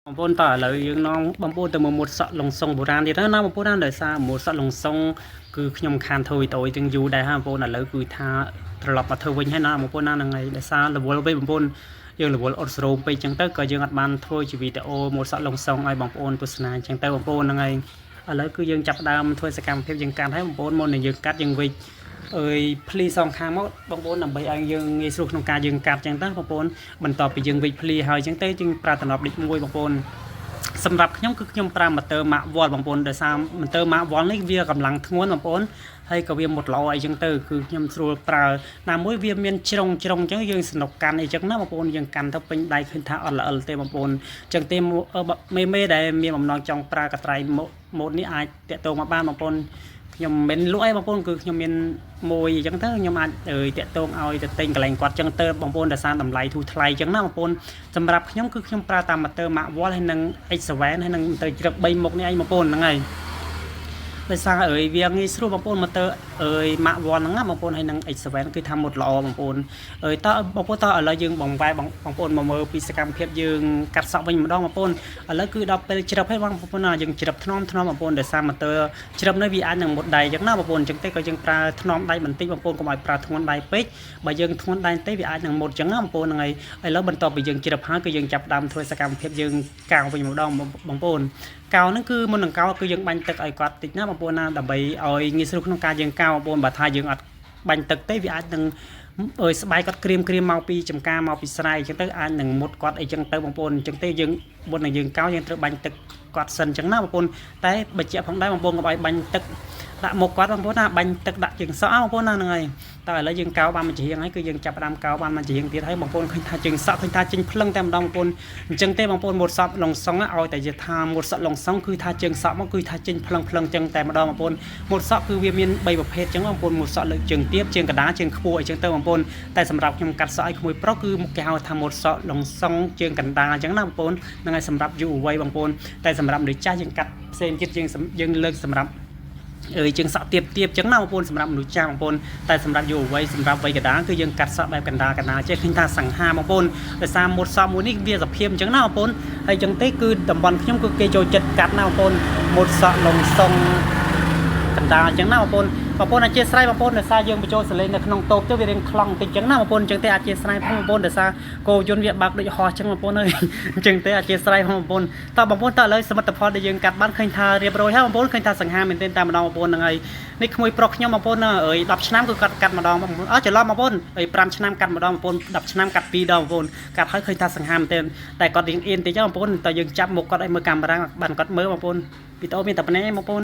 បងប្អូនតើឥឡូវយើងនាំបងប្អូនទៅមើលម៉ូតសក់ឡុងសុងបុរាណទៀតណាបងប្អូនណាដោយសារម៉ូតសក់ឡុងសុងគឺខ្ញុំខានធ្វើវីដេអូទាំងយូរដែរហើយបងប្អូនឥឡូវគឺថាត្រឡប់មកធ្វើវិញហើយណាបងប្អូនណាហ្នឹងហើយដោយសាររវល់ពេកបងប្អូនយើងរវល់អត់ស្រោមពេកចឹងទៅក៏យើងអត់បានធ្វើជាវីដេអូម៉ូតសក់ឡុងសុងឲ្យបងប្អូនទស្សនាចឹងទៅបងប្អូនហ្នឹងហើយឥឡូវគឺយើងចាប់ផ្ដើមធ្វើសកម្មភាពយើងកាត់ហើយបងប្អូនមុននឹងយើងកាត់យើងវិចអើយភ្លីសងខាងមកបងប្អូនដើម្បីឲ្យយើងងាយស្រួលក្នុងការយើងកាត់ចឹងទៅបងប្អូនបន្ទាប់ពីយើងវិចភ្លីហើយចឹងទៅយើងប្រើតំណប់លេខ1បងប្អូន សម្រាប់ខ្ញុំគឺខ្ញុំប្រើម៉ូទ័រ Mark Wall បងប្អូនដោយសារម៉ូទ័រ Mark Wall នេះវាកម្លាំងធ្ងន់បងប្អូនហើយក៏វាមុតល្អអីចឹងទៅគឺខ្ញុំស្រួលប្រើណាមួយវាមានជ្រុងជ្រុងចឹងយើងសនុកកាន់អីចឹងណាបងប្អូនយើងកាន់ទៅពេញដៃឃើញថាអត់ល្អិលទេបងប្អូនចឹងទេមេមេដែលមានបំណងចង់ប្រើកត្រៃម៉ូតនេះអាចតាក់ទងមកបានបងប្អូនខ្ញុំមិនលក់អីបងប្អូនគឺខ្ញុំមានមួយអញ្ចឹងទៅខ្ញុំអាចអើយតាក់ទងឲ្យទៅទិញកន្លែងគាត់អញ្ចឹងទៅបងប្អូនដោយសារតម្លៃធូរថ្លៃអញ្ចឹងណាបងប្អូនសម្រាប់ខ្ញុំគឺខ្ញុំប្រើតាម motor Mark Wall ហើយនិង X7 ហើយនិង motor ជ្រឹប3មុខនេះឯងបងប្អូនហ្នឹងហើយដោយសារអើយវាងាយស្រួលបងប្អូន motor អើយ Mark 1ហ្នឹងណាបងប្អូនហើយនិង X7 គឺថាមុតល្អបងប្អូនអើយតើបងប្អូនតើឥឡូវយើងបងវ៉ែបងបងប្អូនមកមើលពីសកម្មភាពយើងកាត់សក់វិញម្ដងបងប្អូនឥឡូវគឺដល់ពេលជ្រឹបហើយបងប្អូនណាយើងជ្រឹបថ្នមថ្នមបងប្អូនដោយសារ motor ជ្រឹបនេះវាអាចនឹងមុតដៃអញ្ចឹងណាបងប្អូនអញ្ចឹងទេក៏យើងប្រើថ្នមដៃបន្តិចបងប្អូនកុំឲ្យប្រើធ្ងន់ដៃពេកបើយើងធ្ងន់ដៃទេវាអាចនឹងមុតអញ្ចឹងណាបងប្អូនហ្នឹងហើយឥឡូវបន្ទាប់ពីយើងជ្រឹបហើយគឺយើងចាប់ផ្ដើមធ្វើសកម្មភាពយើងកោវិញម្ដងបងប្អូនកោហ្នឹងគឺមុននឹងកោគឺយើងបាញ់ទឹកឲ្យគាត់តិចណាបងប្អូនណាដើម្បីឲ្យងាយស្រួលក្នុងការយើងកោបងប្អូនបើថាយើងអត់បាញ់ទឹកទេវាអាចនឹងអើយស្បែកគាត់ក្រៀមក្រៀមមកពីចំការមកពីស្រែអញ្ចឹងទៅអាចនឹងមុតគាត់អីចឹងទៅបងប្អូនអញ្ចឹងទេយើងមុននឹងយើងកោយើងត្រូវបាញ់ទឹកគាត់សិនអញ្ចឹងណាបងប្អូនតែបញ្ជាក់ផងដែរបងប្អូនកុំឲ្យបាញ់ទឹកដាក់មុខគាត់បងប្អូនណាបាញ់ទឹកដាក់ជើងសក់បងប្អូនណាហ្នឹងហើយតើឥឡូវយើងកោបានមួយជាងហើយគឺយើងចាប់ផ្ដើមកោបានមួយជាងទៀតហើយបងប្អូនឃើញថាជើងសក់ឃើញថាចេញភ្លឹងតែម្ដងបងប្អូនអញ្ចឹងទេបងប្អូនម៉ូតសក់ឡុងសុងឲ្យតែជាថាម៉ូតសក់ឡុងសុងគឺថាជើងសក់មកគឺថាចេញភ្លឹងភ្លឹងចឹងតែម្ដងបងប្អូនម៉ូតសក់គឺវាមាន3ប្រភេទចឹងបងប្អូនម៉ូតសក់លើកជើងទាបជើងកណ្ដាលជើងខ្ពស់អីចឹងទៅបងប្អូនតែសម្រាប់ខ្ញុំកាត់សក់ឲ្យក្មួយប្រុសគឺគេហៅថាម៉ូតសក់ឡុងសុងជើងកណ្ដាលអញ្ចឹងណាបងប្អូនហ្នឹងហើយសម្រាប់យុវវ័យបងប្អូនតែសម្រាប់មនុស្សចាស់យើងកាត់ផ្សេងទៀតយើងយើងលើកសម្រាប់ អើយជើងសក់ទៀបទៀបចឹងណាបងប្អូនសម្រាប់មនុស្សចាស់បងប្អូនតែសម្រាប់យុវវ័យសម្រាប់វ័យកណ្ដាលគឺយើងកាត់សក់បែបកណ្ដាលកណ្ដាលចេះឃើញថាសង្ហាបងប្អូនដោយសារម៉ូតសក់មួយនេះវាសភាពអញ្ចឹងណាបងប្អូនហើយចឹងទេគឺតំបន់ខ្ញុំគឺគេចូលចិត្តកាត់ណាបងប្អូនម៉ូតសក់លងសុងកណ្ដាលអញ្ចឹងណាបងប្អូនបងប្អូនអធិស្ឋានបងប្អូនដោយសារយើងបញ្ចូលសលេងនៅក្នុងតូបទៅវារៀងខ្លងបន្តិចអញ្ចឹងណាបងប្អូនអញ្ចឹងទេអធិស្ឋានផងបងប្អូនដោយសារគោយន្តវាបើកដូចហោះអញ្ចឹងបងប្អូនអើយអញ្ចឹងទេអធិស្ឋានផងបងប្អូនតើបងប្អូនតើឥឡូវសមិទ្ធផលដែលយើងកាត់បានឃើញថារៀបរយហើយបងប្អូនឃើញថាសង្ហាមែនទែនតែម្ដងបងប្អូនហ្នឹងហើយនេះក្មួយប្រុសខ្ញុំបងប្អូនណាអើយ10ឆ្នាំគឺគាត់កាត់ម្ដងបងប្អូនអើច្រឡំបងប្អូនអើយ5ឆ្នាំកាត់ម្ដងបងប្អូន10ឆ្នាំកាត់2ដងបងប្អូនកាត់ហើយឃើញថាសង្ហាមែនទែនតែគាត់រៀងអៀនតិចបងប្អូនតើយើងចាប់មុខគាត់ឲ្យមើលកាមេរ៉ាបានគាត់មើលបងប្អូនវីដេអូមានតែប៉ុណ្ណេះបងប្អូន។